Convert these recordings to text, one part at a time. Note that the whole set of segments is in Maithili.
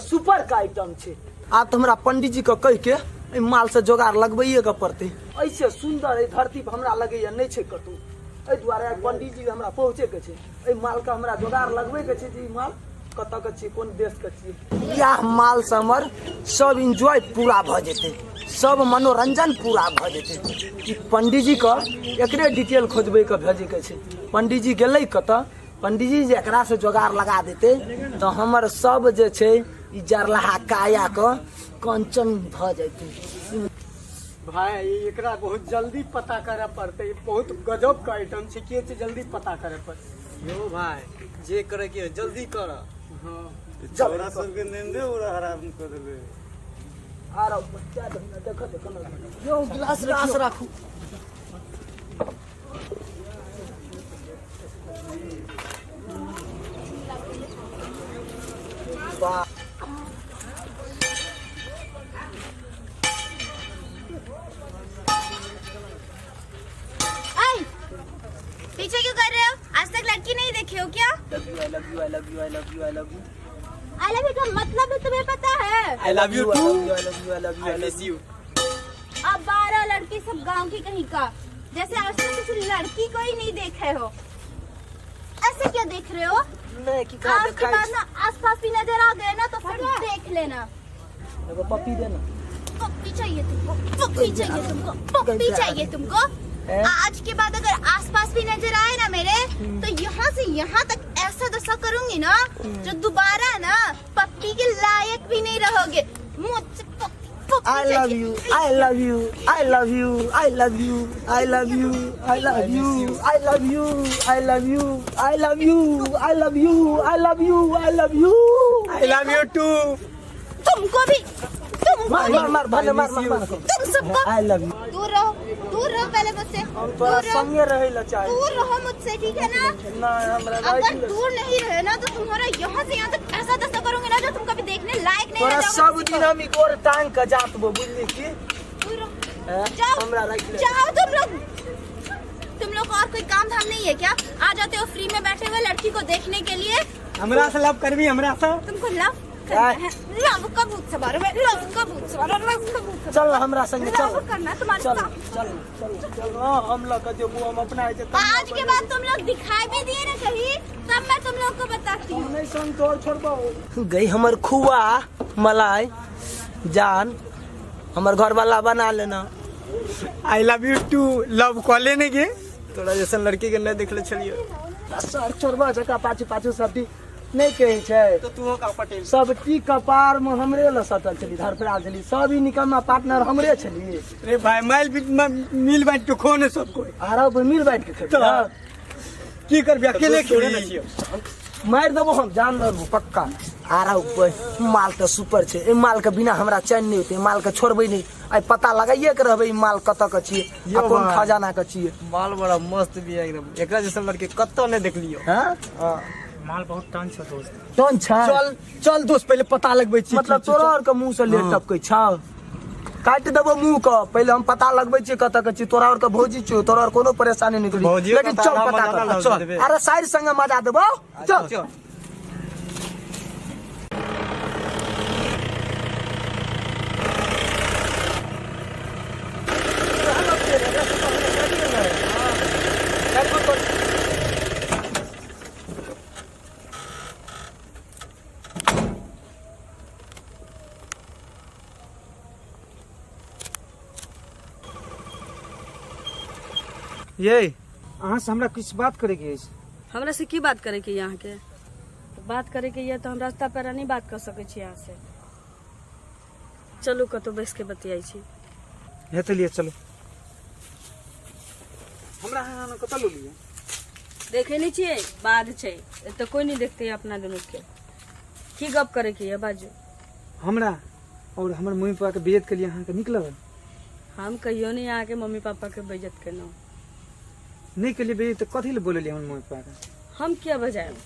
सुपर का आइटम छै। आब तऽ हमरा पंडीजी के कहि के एहि माल से जोगाड़ लगबैये के पड़तै। ऐसे सुंदर एहि धरती पर हमरा लगैया नहि छै कतौ। एहि दुआरे आइ पंडीजी हमरा पहुँचे के छै, एहि माल के हमरा जोगाड़ लगबै के छै जे ई माल कतऽ के छियै, कोन देश के छियै। इएह माल से हमर सब एन्जॉय पूरा भऽ जेतै, सब मनोरंजन पूरा भऽ जेतै। ई पंडीजी के एकरे डिटेल खोजबै के भेजै के छै। पंडीजी गेलै कतऽ? पंडीजी जे एकरा से जोगाड़ लगा देतै तऽ हमर सब जे छै ई जरलाहा काया के कंचन भऽ जेतै। भाई एकरा बहुत जल्दी पता करे पड़तै, बहुत गजब के आइटम छै, के छै जल्दी पता करे पड़तै। यो भाई जे करे के जल्दी कर। हाँ छौड़ा सबके नींदे उड़ा हराम कर देले। आरो बच्चा देखो देखो यो गिलास गिलास राखू। वाह। आई, पीछे क्यों कर रहे हो? आज तक लड़की नहीं देखे हो क्या? Love you, I love you, I love you, I love you, I love you. I love you का मतलब है तुम्हें पता है? I love you too. I love you, I love you, I I love miss you. अब 12 लड़के सब गांव की कहीं का, जैसे आज तक किसी लड़की को ही नहीं देखे हो, ऐसे क्यों देख रहे हो? नहीं की आज के बाद ना आसपास भी नजर आ गए ना तो फिर देख लेना। एगो पप्पी देना। पप्पी चाहिए तुमको, पप्पी चाहिए तुमको, पप्पी चाहिए तुमको। आज के बाद अगर आसपास भी नजर आए ना मेरे, तो यहाँ से यहाँ तक ऐसा दशा करूंगी ना जो दोबारा ना पप्पी के लायक भी नहीं रहोगे। मुझसे पप्पी पप्पी I love चाहिए। you, I love you, I love you, I love you, I love you, I love you, I love you, I love you, I love you, I love you, I love you, I love you. I love you too. तुमको भी, तुमको मार भी, मार मार भने मार मार मार। तुम सबको I love you. दूर रहो, दूर रहो पहले मुझसे, हम दूर तोरा रहो, संगे रहै ला चाहे। दूर रहो मुझसे, ठीक है ना? ना हमरा अगर दूर नहीं रहे ना तो तुम्हारा यहाँ से यहाँ तक ऐसा दशा करूंगी ना जो तुम कभी देखने लायक नहीं तोरा रह जाओगे। सब दिन हम ई गोर टांग के जातबो, बुझली की? दूर रहो। हैं? जाओ। हमरा राखि ले। जाओ तुम लोग, तुम लोग को और कोई काम धाम नहीं है क्या? आ जाते हो फ्री में बैठे हुए लड़की को देखने के लिए। हमरा से लव करबी? हमरा से तुमको लव करना है? लव का भूत सवार है, लव का भूत सवार है, लव का भूत सवार। चल हमरा संगे चल। लव करना तुम्हारे चल साथ। चल चल चल। हाँ, हम लग के जेबो, हम अपना जे आज के बाद तुम लोग दिखाई भी दिए ना कहीं, तब मैं तुम लोग को बताती हूँ। नहीं संग तोड़ छोड़बो। गई हमर खुआ मलाई जान, हमर घर वाला बना लेना। I love you too. Love कऽ लेने के तोरा जैसन लड़की के नहीं देखले छलियो। सर छोड़बा जका पाछू पाछू सब नहीं कहै छै तो तू का पटेल सब टी कपार में हमरे ल सटल छली, धरफड़ाल छली, सब ई निकम्मा पार्टनर हमरे छली। रे भाई माइल भी मिल बांट के खो ने सब कोई। आरो पर मिल बांट के खेबी। तो की करबी अकेले थोड़े खेबी? ने छियो। मारि देबो हम, जान देबो पक्का। आरो माल तऽ सुपर छै, एहि माल के बिना हमरा चैन नहि होतै, माल के छोड़बै नहि। आइ पता लगाइए के रहबै ई माल कतऽ के छियै आ यौ कोन भाई। खजाना के छियै। माल बड़ा मस्त भी है एकदम, एकरा जैसन लड़के कतौ नहीं देखलियो। हाँ? हाँ। माल बहुत टन छौ दोस्त। टन छै? चल चल दोस्त, पहले पता लगबै छी। मतलब तोरा आर के मुंह से लेट टपकै छौ? काटि देबो मुंह के। पहिले हम पता लगबै छियै कतऽ के छियै। तोरा आर के भौजी छियौ, तोरा आर कोनो परेशानी नहि करी, भौजियो लेकिन के चल तारा पता मजा कर। ना चल देबे। अरे साइड संगे मजा देबो, चल चल। ये अहाँ से हमरा किछु बात करैके अछि। हमरा से की बात करे के ये अहाँके? बात करे के ये तो हम रास्ता पर नहीं बात कर सकै छी अहाँ से। चलू कतौ बैस के बतियाइ छी। हे तऽ लिए चलू। हमरा अहाँ कतऽ लऽ लिअ? देखे नहीं छियै, बाध छै, एतऽ कोई नहीं देखते अपना दुनू के। की गप करे के ये बाजू? हमरा और हमर मम्मी पापा के बेइज्जत के लिए अहाँके नीक लगल? हम कहियो नहीं अहाँके मम्मी पापा के बेइज्जत केलहुँ। नहीं केलिए बेइज्जत तऽ कथी लए बोललियै हमर मम्मी पापा के? हम किया बजायब?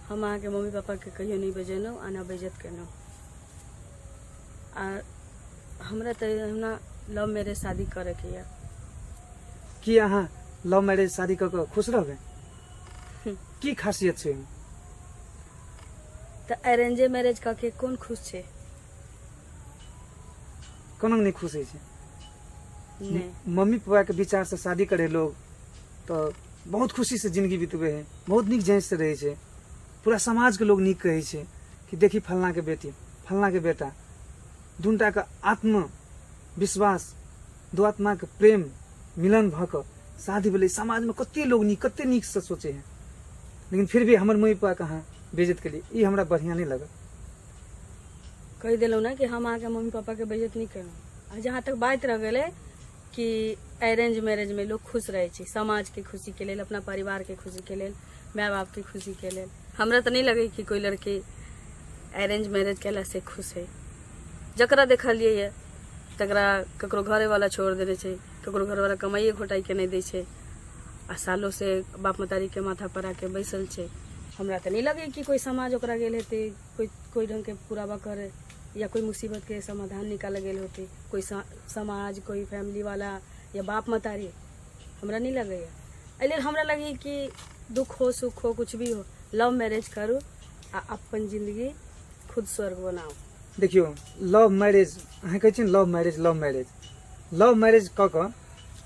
हम अहाँके मम्मी पापा के कहियो नहीं बजेलहुँ आ ना बेइज्जत केलहुँ। आ हमरा तऽ हमरा लव मैरिज शादी करे के ये। की अहाँ लव मैरिज शादी कऽ के खुश रहबै? की खासियत छै ओहिमे? तऽ अरेंजे मैरिज कऽ के कोन खुश छै? कोना नहि खुश होइ छै? नहि। मम्मी पापा के विचार से शादी करे लोग तऽ बहुत खुशी से जिंदगी बितबै है, बहुत नीक जाँच से रहै छै। पूरा समाज के लोग नीक कहै छै कि देखी फलना के बेटी फलना के बेटा, दुनटा के आत्म विश्वास, दू आत्मा के प्रेम मिलन भऽ कऽ शादी भेलै। समाज में कते लोग नीक, कते नीक से सोचे है, लेकिन फिर भी हमर मम्मी पापा के अहाँ बेइज्जत केलियै, ई हमरा बढ़िआँ नहि लगल। कहि देलहुँ ने कि हम अहाँके मम्मी पापाके बेइज्जत नहि केलहुँ। आ जहाँ तक बात रहि गेलै कि अरेंज मैरेजमे लोक खुश रहै छै समाजके खुशीके लेल, अपना परिवारके खुशीके लेल, माय बापके खुशीके लेल, हमरा तऽ नहि लगै कि कोइ लड़की अरेंज मैरेज कयलासँ खुश है। जकरा देखलियै यऽ तकरा ककरो घरेवाला छोड़ि देने छै, ककरो घरवाला कमाइए घोटाइके नहि दै छै, आ सालों से बाप महतारीके माथा पर आके बैसल छै। हमरा तऽ नहि लगै कि कोइ समाज ओकरा गेल हेतै, कोइ कोइ ढङ्गके पुराबा करे या कोइ मुसीबतके समाधान निकालऽ गेल होतै, कोइ समाज, कोइ फैमिलीवाला या बाप महतारी, हमरा नहि लगैए। एहि लेल हमरा लगैए कि दुख हो सुख हो कुछ भी हो, लव मैरेज करू आ अपन जिन्दगी खुद स्वर्ग बनाउ। देखियौ, लव मैरेज अहाँ कहै छियै ने, love marriage, love marriage, love marriage कऽ कऽ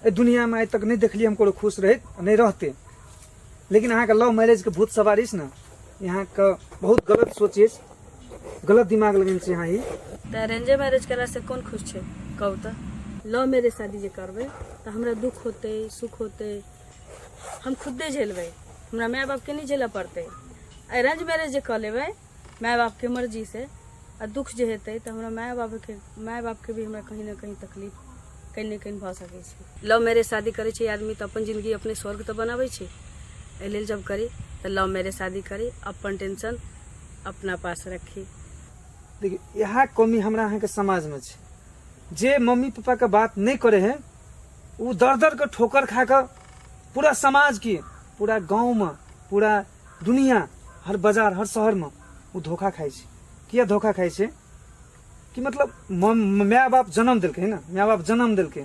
एहि दुनिआँमे आइ तक नहि देखलियै हम ककरो खुश रहैत, आ नहि रहतै। लेकिन अहाँके लव मैरेजके भूत सवार अछि ने, अहाँके बहुत गलत सोच अछि, गलत दिमाग लगेने छी अहाँ ई। तऽ अरेंजे मैरेज केलासँ कोन खुश छै कहू तऽ? लव मैरेज शादी जे करबै तऽ हमरा दुख होतै सुख होतै हम खुदे झेलबै, हमरा माय बापके नहि झेलऽ पड़तै। अरेंज मैरेज जे कऽ लेबै माय बापके मर्जीसँ, आ दुख जे हेतै तऽ हमरा माय बापके भी हमरा कहीं ने कहीं तकलीफ कहीं ने कहीं भऽ सकै छै। लव मैरेज शादी करै छै आदमी तऽ अपन जिन्दगी अपने स्वर्ग तऽ बनाबै छै। एहि लेल जब करी तऽ लव मैरेज शादी करी, अपन टेंशन अपना पास रखी। देखियौ, इएह कमी हमरा अहाँके समाजमे छै। जे मम्मी पापाके बात नहि करै है ओ दर दर के ठोकर खा कऽ पूरा समाज की, पूरा गाँवमे, पूरा दुनिया, हर बाजार, हर शहरमे ओ धोखा खाइ छै। किया धोखा खाइ छै? कि मतलब माय बाप जन्म देलकै ने, माय बाप जन्म देलकै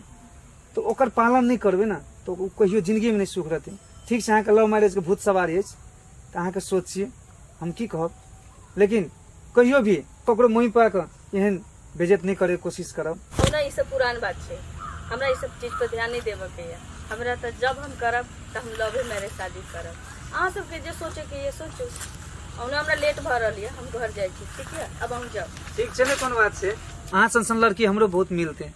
तऽ ओकर पालन नहि करबै ने तऽ ओ कहियो जिन्दगीमे नहि सुख रहतै। ठीक छै, अहाँके लव मैरेजके भूत सवारी अछि तऽ अहाँके सोच छियै, हम की कहब, लेकिन कहियो भी ककरो मम्मी पापाके एहन बेइज्जत नहि करैके कोशिश करब। हमरा ई सब पुरान बात छै, हमरा ई सब चीज पर ध्यान नहि देबऽके यऽ। हमरा तऽ जब हम करब तऽ हम लवे मैरेज शादी करब। अहाँ सबके जे सोचैके यऽ सोचू। ओना हमरा लेट भऽ रहल यऽ, हम घर जाइ छी। ठीक यऽ, अब अहूँ जाउ। ठीक छै ने, कोन बात छै। अहाँ सन सन लड़की हमरो बहुत मिलतै।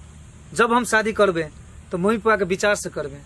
जब हम शादी करबै तऽ मम्मी पापाके विचारसँ करबै।